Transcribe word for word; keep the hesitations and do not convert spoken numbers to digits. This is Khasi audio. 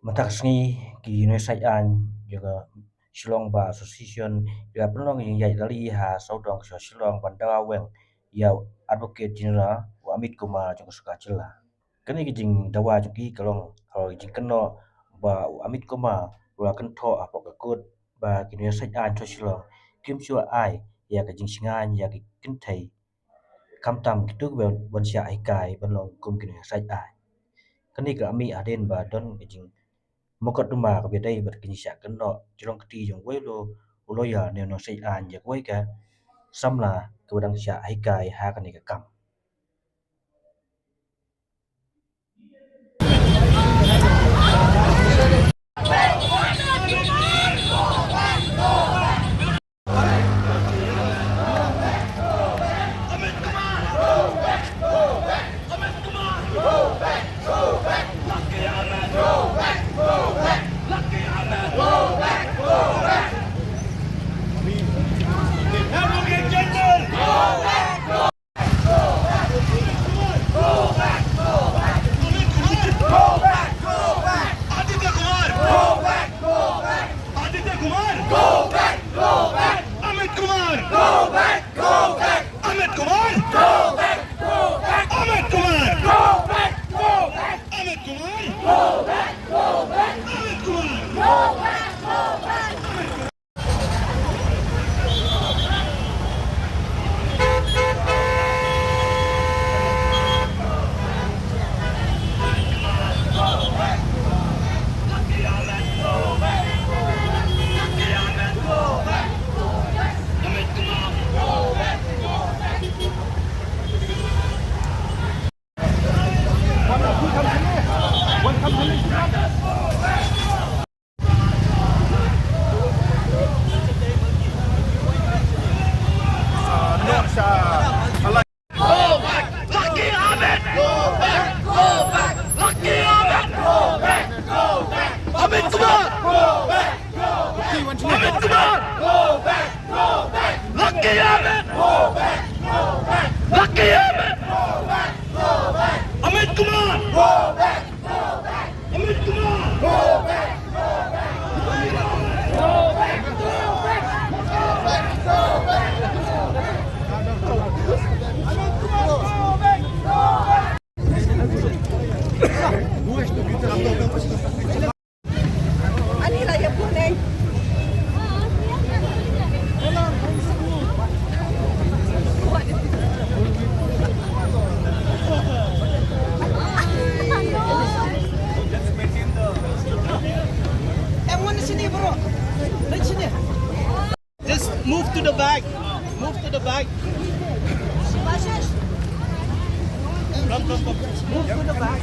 Mynta ka sngi ki nongïasaid aiñ jong ka Shillong Bar Association ki la pynlong ka jingïaid rally ha sawdong ka shnong Shillong ban dawa weng ïa u Advocate General u Amit Kumar jong ka sorkar jylla. Kane ka jingdawa jong ki ka long ha ka jingkynnoh ba u Amit Kumar u la kynthoh hapoh ka court ba ki nongïasaid aiñ shnong Shillong kim shu ai ïa ka jingshngaiñ ïa ki kynthei, khamtam kito kiba wan shah hikai ban long kum ki nongïasaid aiñ. Kane ka la mih hadien ba don ka jingmukotduma kaba ïadei bad ka jingshah kynnoh jrong kti jong uwei u lawyer ne u nongïasaid aiñ ïa kawei ka samla kaba dang shah hikai ha kane ka kam. Aditya Kumar! Go back! Go back! Aditya Kumar! Go back! Go back! Amit Kumar! Go back! Go back! Amit Kumar! Go back! Go back! Amit Kumar! Go back! Go back! Amit Kumar! Go back! Go back! Amit Kumar! Go back! Go back! Lucky Ahmed! Go back! Go back! Lucky Ahmed! Go back! Go back! Amit Kumar! Go back! Go back! Amit Kumar! Go back! Go back! Lucky Ahmed! Go back! Go back! Lucky Ahmed! Go back! Go back! Amit Kumar! Go back! Amit Kumar! Go back! Just move to the back. Move to the back. Come, come, come. Move to the back.